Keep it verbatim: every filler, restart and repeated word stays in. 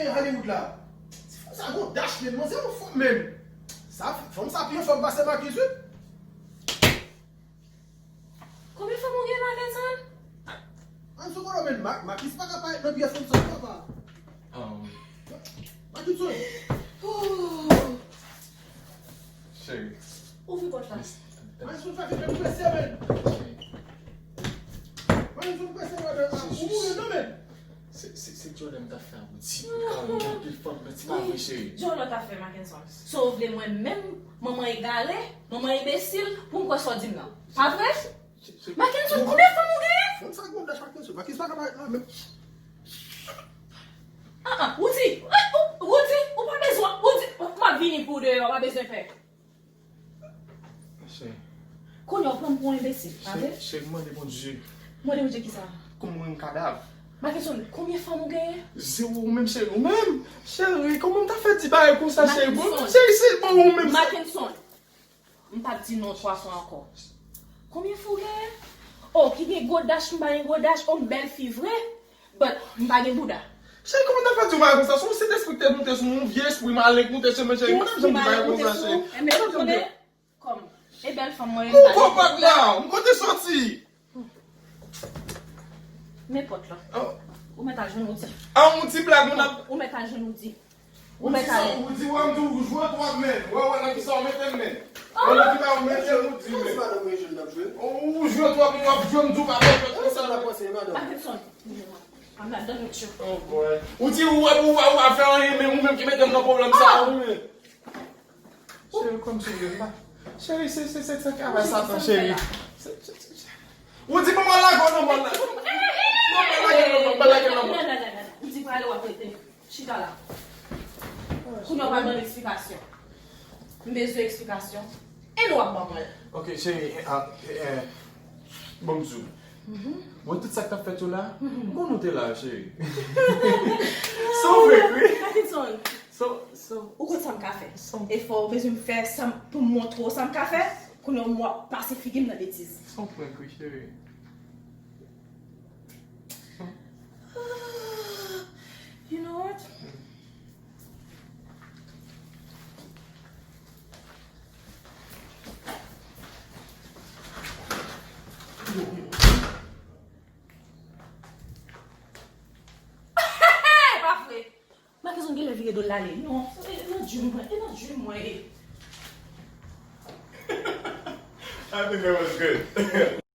gen Hollywood la. Ti fanm sa gon dach menm, manzè yon fanm menm. Sa, fanm sa pi anfòm pase Marcus wi. Konbyen fanm ou gen, Marckenson? Ann sou kolo menm, Marcus pa ka parèt nan pyès konsa, papa. Marckenson. Oh. Cheri. Ouvri pòt la. Mwen sou fè fè prese men. Mwen sou prese men. Ou mouri non men. Se, se, se dyòl m t ap fè a Woody pou l ka wè anpil fanm nan ti pa vre cheri. Dyòl w t ap fè Marckenson. Sa w vle mwen menm, manman egare, manman enbesil, pou m kwè sa w di m nan. Pa vre? Marckenson, konbyen fanm ou genyen? Yon segonn, Marckenson. Marcus pa ka parèt la menm. Ah, ah, Woody, eh, ou- Woody, ou pa bezwen, Woody, m ap vini pou w deyò, w pa bezwen pè. Cheri. Kounye a w pran m pou yon enbesil, pa vre? Cheri, cheri, mande Bondye. Mande Bondye kisa? Kòman yon kadav? Marckenson, konbyen fanm ou genyen? Zewo, ou menm cheri, ou menm. Cheri, kòman m ta fè di bagay konsa, cheri? Bon, Marckenson. Cheri, se bon, ou menm. Marckenson. M p ap di non twa fwa ankò. Konbyen fanm w genyen? Oh, ki gen gwo dach, m pa gen gwo dach, oh, m bèl fi vre, but m pa gen bouda. Cheri, kòman w ta fè di yon bagay konsa? Se yon sentespri k te moute sou mwen, yon vye espri malen k moute sou mwen, cheri. Kòman w ta fè di yon bagay konsa, cheri? Enben, ou konnen, kòm, e bèl fanm mwen ye, m pa gen bouda. Ou konprann la? M kote soti? Men pòt la. Oh. Ou mèt al jwenn Woody. Ah, yon ti blag, moun ap. Ou mèt al jwenn Woody. Ou mèt al. Woody, wè m di w jwe twòp men. Wè, wè, nan kisa w mete m men. Wè, nan kisa w mete m, Woody men. Ou jwe twòp, m ap jwe m di w pa fè jwèt konsa. Marckenson. I'm not done with you. Oh, boy. Woody, ou wè, ou wè, ou pa fè anyen, men ou menm ki mete m nan pwoblèm sa, wi, men. Cheri, kòm si w vle m pa. Cheri, se, se, se, se travay Satan, cheri. Se, se, se, se. Ou di pou mwen lage w nan mòn nan. Non, pa lage l nan mòn, pa lage l nan mòn. Ou di prale w ap rete. Chita la. Kounye a w pral ban m eksplikasyon. M bezwen eksplikasyon. E nou ap ban mwen. Ok, cheri, eh, ah, eh, eh, bon, m di w. Mwen, tout sa k t ap fèt yo la, m konn ou te la, cheri. Se vre, wi. Marckenson. So, so. Ou konn sa m ka fè. So. E fò w bezwen m fè sa m, pou m montre w sa m ka fè. Kounye a w ap pase figi m nan betiz. Se yon prank, wi, cheri. You know what? Pa vre. Marckenson genlè vire do l ale. Non, e nan dream mwen, e nan dream mwen ye. I think that was good.